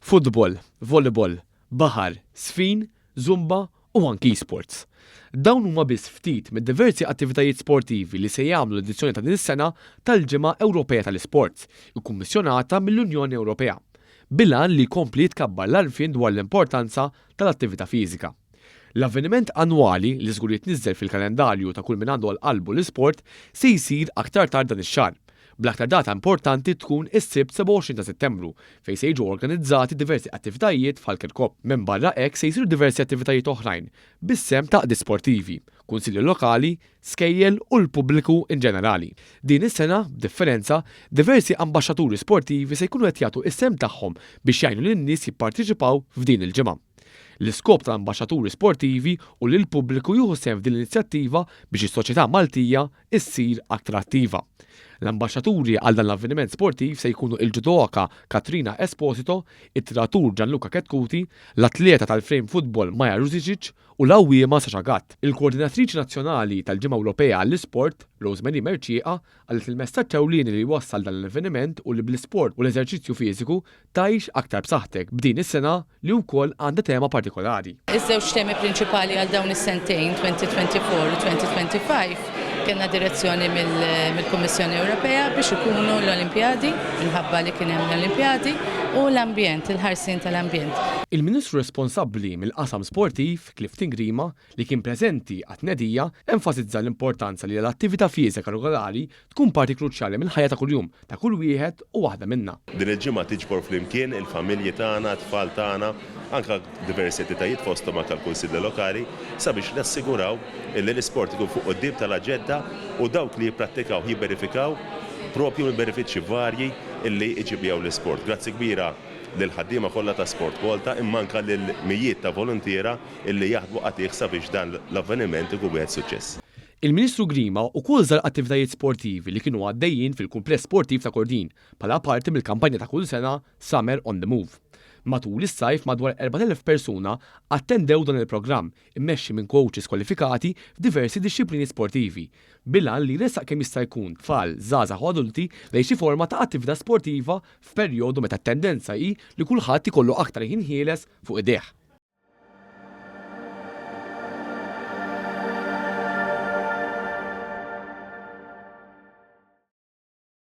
Futbol, volleyball, baħar, żfin, zumba u anki esports. Dawn huma biss ftit mid-diversi attivitajiet sportivi li se jagħmlu l-edizzjoni ta' din is-sena tal-Ġimgħa Ewropea tal-Isports, ikkummissjonata mill-Unjoni Ewropea, bil-għan li jkompli jitkabbar l-għarfien dwar l-importanza tal-attività fiżika. L-avveniment annwali, li żgur jitniżżel fil-kalendarju ta' kull min għandu għal qalbu l-isport, se jsir aktar tard dan ix-xahar, bl-aktar data importanti tkun is-Sibt 27 ta' Settembru fejn se jiġu organizzati diversi attivitajiet f'Ħal Kirkop. Minbarra hekk se jsiru diversi attivitajiet oħrajn bis-sehem ta' għaqdiet sportivi, kunsilli lokali, skejjel u l-pubbliku in ġenerali. Din is-sena, b'differenza, diversi ambaxxaturi sportivi se jkunu qed jagħtu s-sehem tagħhom biex jgħinu lin-nies jipparteċipaw f'din il-ġimgħa. L-iskop tal-ambaxxaturi sportivi hu li l-pubbliku jieħu sehem f'din l-inizjattiva biex is-soċjetà Maltija ssir aktar attiva. L-ambaxxaturi għal dan l-avveniment sportiv se jkunu il-ġudoka Katrina Esposito, it-tiratur Gianluca Chetcuti, l-atleta tal-frame football Maja Ruzicic u l-għawwiema Sasha Gatt. Il-Koordinatriċi Nazzjonali tal-Ġimgħa Ewropea għall-Isport, Rosemary Mercieca, qalet li l-messaġġ ewlieni li jwassal dan l-avveniment hu li bl-isport u l-eżerċizzju fiżiku Tgħix aktar b'saħħtek b'din is-sena li wkoll għandha tema partikolari. Iż-żewġ temi prinċipali għal dawn is-sentejn, 2024 u 2025, kellna direzzjoni mill-Kummissjoni Ewropea biex ikunu l-Olimpjadi, minħabba li kien hemm l-Olimpjadi, u l-ambjent, il-ħarsien tal-ambjent. Il-Ministru responsabbli mill-qasam sportiv, Clifton Grima, li kien preżenti għat-tnedija, enfasizza l-importanza li l-attività fiżika regolari tkun parti kruċjali mill-ħajja ta' kuljum ta' kull wieħed u waħda minna. Din il-ġimgħa tiġbor flimkien il-familji tagħna, it-tfal tagħna, anke diversi entitajiet fosthom anke l-Kunsilli Lokali sabiex nassiguraw illi l-isport ikun fuq quddiem tal-aġenda u dawk li jipprattikawh jibbenefikaw propju mill-benefiċċji varji illi jġib miegħu l-isport. Grazzi kbira lill-ħaddiema kollha ta' Sport Malta imma anke lil mijiet ta' voluntiera illi jaħdmu qatigħ sabiex dan l-avveniment ikun wieħed suċċess. Il-Ministru Grima wkoll żar attivitajiet sportivi li kienu għaddejjin fil-Kumpless Sportiv ta' Kordin bħala parti mill-kampanja ta' kull sena Summer on the Move. Matul is-sajf madwar 4,000 persuna attendew dan il-programm immexxi minn coaches kwalifikati f'diversi dixxiplini sportivi bil-għan li jressaq kemm jista' jkun tfal, żgħażagħ u adulti lejn xi forma ta' attività sportiva f'perjodu meta t-tendenza hi li kulħadd ikollu aktar ħin ħieles fuq idejh.